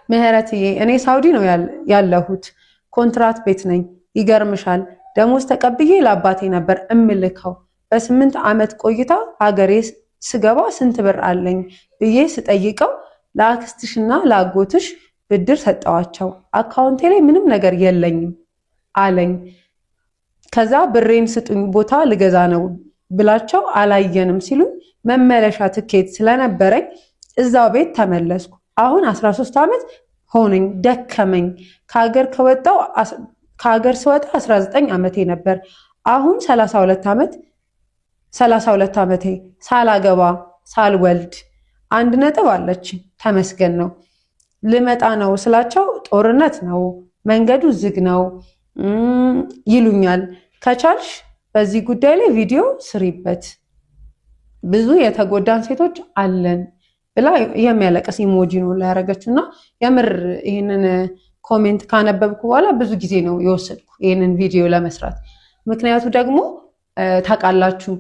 ምህረትዬ፣ እኔ ሳውዲ ነው ያለሁት፣ ኮንትራት ቤት ነኝ። ይገርምሻል፣ ደሞዝ ተቀብዬ ለአባቴ ነበር እምልከው። በ8 ዓመት ቆይታ ሀገሬ ስገባ ስንት ብር አለኝ ብዬ ስጠይቀው ለአክስትሽና ለአጎትሽ ብድር ሰጠዋቸው፣ አካውንቴ ላይ ምንም ነገር የለኝም አለኝ። ከዛ ብሬን ስጡኝ፣ ቦታ ልገዛ ነው ብላቸው አላየንም ሲሉኝ መመለሻ ትኬት ስለነበረኝ እዛው ቤት ተመለስኩ። አሁን 13 ዓመት ሆነኝ፣ ደከመኝ። ከሀገር ስወጣ 19 ዓመቴ ነበር። አሁን 32 ዓመት፣ 32 ዓመቴ፣ ሳላገባ ሳልወልድ አንድ ነጥብ አለች፣ ተመስገን ነው። ልመጣ ነው ስላቸው ጦርነት ነው፣ መንገዱ ዝግ ነው ይሉኛል። ከቻልሽ በዚህ ጉዳይ ላይ ቪዲዮ ስሪበት፣ ብዙ የተጎዳን ሴቶች አለን ብላ የሚያለቅስ emoji ነው ያደረገችው። እና የምር ይህንን comment ካነበብኩ በኋላ ብዙ ጊዜ ነው የወሰድኩ ይህንን ቪዲዮ ለመስራት። ምክንያቱ ደግሞ ታውቃላችሁ፣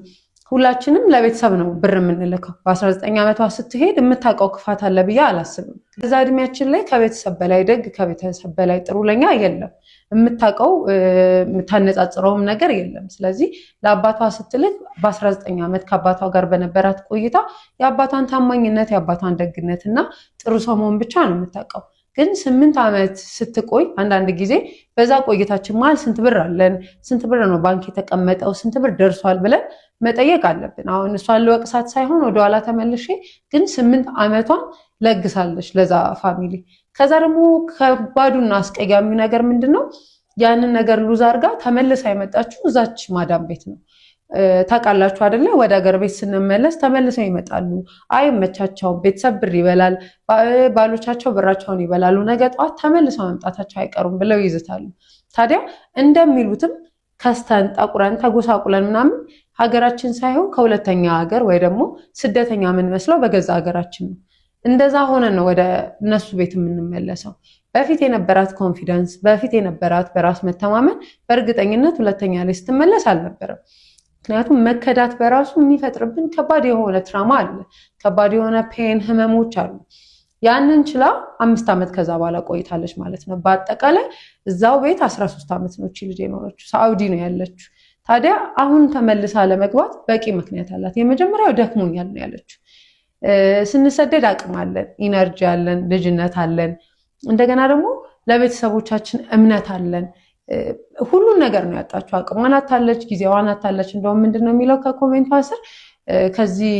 ሁላችንም ለቤተሰብ ነው ብር የምንልከው። በ19 ዓመቷ ስትሄድ የምታውቀው ክፋት አለ ብዬ አላስብም። በዛ እድሜያችን ላይ ከቤተሰብ በላይ ደግ፣ ከቤተሰብ በላይ ጥሩ ለኛ የለም። የምታውቀው የምታነጻጽረውም ነገር የለም። ስለዚህ ለአባቷ ስትልክ በ19 ዓመት ከአባቷ ጋር በነበራት ቆይታ የአባቷን ታማኝነት፣ የአባቷን ደግነት እና ጥሩ ሰው መሆን ብቻ ነው የምታውቀው። ግን 8 ዓመት ስትቆይ አንዳንድ ጊዜ በዛ ቆይታችን መሀል ስንት ብር አለን፣ ስንት ብር ነው ባንክ የተቀመጠው፣ ስንት ብር ደርሷል ብለን መጠየቅ አለብን። አሁን እሷን ልወቅሳት ሳይሆን ወደኋላ ተመልሼ ግን 8 ዓመቷን ለግሳለች ለዛ family። ከዛ ደግሞ ከባዱና አስቀያሚው ነገር ምንድን ነው? ያንን ነገር lose አድርጋ ተመልሳ የመጣችው እዛች ማዳም ቤት ነው። ታውቃላችሁ አይደለ? ወደ ሀገር ቤት ስንመለስ ተመልሰው ይመጣሉ። አይመቻቸውም። ቤተሰብ ብር ይበላል፣ ባሎቻቸው ብራቸውን ይበላሉ። ነገ ጠዋት ተመልሰው መምጣታቸው አይቀሩም ብለው ይዝታሉ። ታዲያ እንደሚሉትም ከስተን፣ ጠቁረን፣ ተጎሳቁለን ምናምን ሀገራችን ሳይሆን ከሁለተኛ ሀገር ወይ ደግሞ ስደተኛ የምንመስለው በገዛ ሀገራችን ነው። እንደዛ ሆነን ነው ወደ እነሱ ቤት የምንመለሰው። በፊት የነበራት confidence፣ በፊት የነበራት በራስ መተማመን በእርግጠኝነት ሁለተኛ ላይ ስትመለስ አልነበረም። ምክንያቱም መከዳት በራሱ የሚፈጥርብን ከባድ የሆነ trauma አለ፣ ከባድ የሆነ pain፣ ህመሞች አሉ። ያንን ችላ 5 ዓመት ከዛ በኋላ ቆይታለች ማለት ነው። በአጠቃላይ እዛው ቤት 13 ዓመት ነው ልጅ የኖረችው፣ ሳዑዲ ነው ያለችው። ታዲያ አሁን ተመልሳ ለመግባት በቂ ምክንያት አላት። የመጀመሪያው ደክሞኛል ነው ያለችው። ስንሰደድ አቅም አለን፣ energy አለን፣ ልጅነት አለን። እንደገና ደግሞ ለቤተሰቦቻችን እምነት አለን። ሁሉን ነገር ነው ያጣችው። አቅሟን አታለች፣ ጊዜዋን አታለች። እንደውም ምንድን ነው የሚለው ከ comment ቷ ስር፣ ከዚህ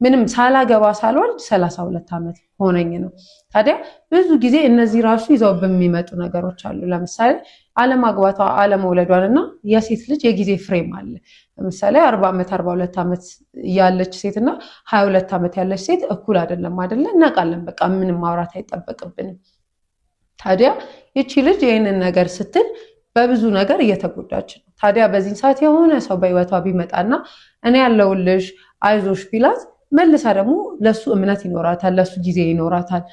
ምንም ሳላገባ ሳልወልድ 32 ዓመት ሆነኝ ነው። ታዲያ ብዙ ጊዜ እነዚህ ራሱ ይዘው በሚመጡ ነገሮች አሉ። ለምሳሌ አለማግባቷ፣ አለመውለዷን እና የሴት ልጅ የጊዜ frame አለ። ለምሳሌ 40 ዓመት፣ 42 ዓመት ያለች ሴት እና 22 ዓመት ያለች ሴት እኩል አይደለም፣ አይደለ? እናውቃለን። በቃ ምንም ማውራት አይጠበቅብንም። ታዲያ ይቺ ልጅ ይህንን ነገር ስትል በብዙ ነገር እየተጎዳች ነው። ታዲያ በዚህ ሰዓት የሆነ ሰው በህይወቷ ቢመጣና እኔ ያለሁልሽ፣ አይዞሽ ቢላት መልሳ ደግሞ ለሱ እምነት ይኖራታል፣ ለሱ ጊዜ ይኖራታል።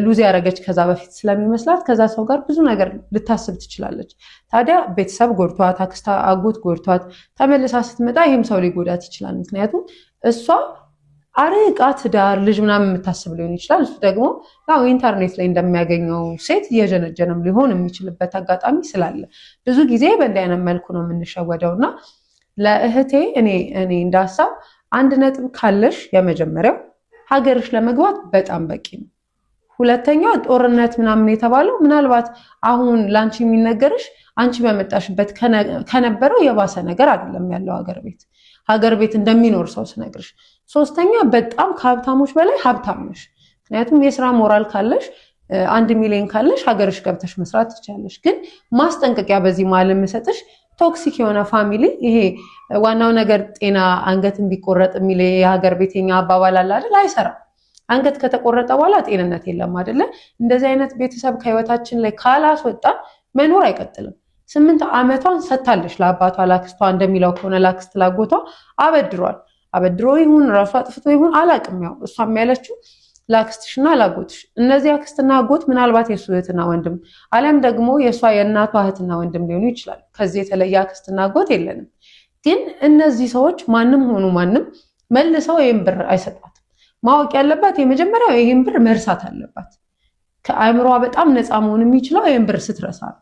Lose ያደረገች ከዛ በፊት ስለሚመስላት ከዛ ሰው ጋር ብዙ ነገር ልታስብ ትችላለች። ታዲያ ቤተሰብ ጎድቷት፣ አክስት አጎት ጎድቷት ተመልሳ ስትመጣ ይህም ሰው ሊጎዳት ይችላል። ምክንያቱም እሷ አርቃ ትዳር፣ ልጅ ምናምን የምታስብ ሊሆን ይችላል። እሱ ደግሞ ያው ኢንተርኔት ላይ እንደሚያገኘው ሴት እየጀነጀነም ሊሆን የሚችልበት አጋጣሚ ስላለ ብዙ ጊዜ በእንዲህ አይነት መልኩ ነው የምንሸወደው። እና ለእህቴ እኔ እንደ ሀሳብ አንድ ነጥብ ካለሽ የመጀመሪያው ሀገርሽ ለመግባት በጣም በቂ ነው። ሁለተኛው ጦርነት ምናምን የተባለው ምናልባት አሁን ለአንቺ የሚነገርሽ አንቺ በመጣሽበት ከነበረው የባሰ ነገር አይደለም ያለው ሀገር ቤት እንደሚኖር ሰው ስነግርሽ። ሶስተኛ በጣም ከሀብታሞች በላይ ሀብታም ነሽ። ምክንያቱም የስራ ሞራል ካለሽ፣ 1 ሚሊዮን ካለሽ ሀገርሽ ገብተሽ መስራት ትችያለሽ። ግን ማስጠንቀቂያ በዚህ መሀል የምሰጥሽ toxic የሆነ family፣ ይሄ ዋናው ነገር ጤና አንገትን ቢቆረጥ የሚል የሀገር ቤተኛ አባባል አለ አይደል? አይሰራም። አንገት ከተቆረጠ በኋላ ጤንነት የለም አይደለ? እንደዚህ አይነት ቤተሰብ ከህይወታችን ላይ ካላስወጣን መኖር አይቀጥልም። 8 ዓመቷን ሰጥታለች ለአባቷ፣ ላክስቷ፣ እንደሚለው ከሆነ ላክስት ላጎቷ አበድሯል። አበድሮ ይሁን ራሱ አጥፍቶ ይሁን አላቅም። ያው እሷም ያለችው ላክስትሽና ላጎትሽ። እነዚህ አክስትና አጎት ምናልባት የእሱ እህትና ወንድም አሊያም ደግሞ የእሷ የእናቷ እህትና ወንድም ሊሆኑ ይችላል። ከዚህ የተለየ አክስትና አጎት የለንም። ግን እነዚህ ሰዎች ማንም ሆኑ ማንም መልሰው ይህን ብር አይሰጧትም። ማወቅ ያለባት የመጀመሪያው ይህን ብር መርሳት አለባት። ከአእምሯ በጣም ነፃ መሆን የሚችለው ይህን ብር ስትረሳ ነው።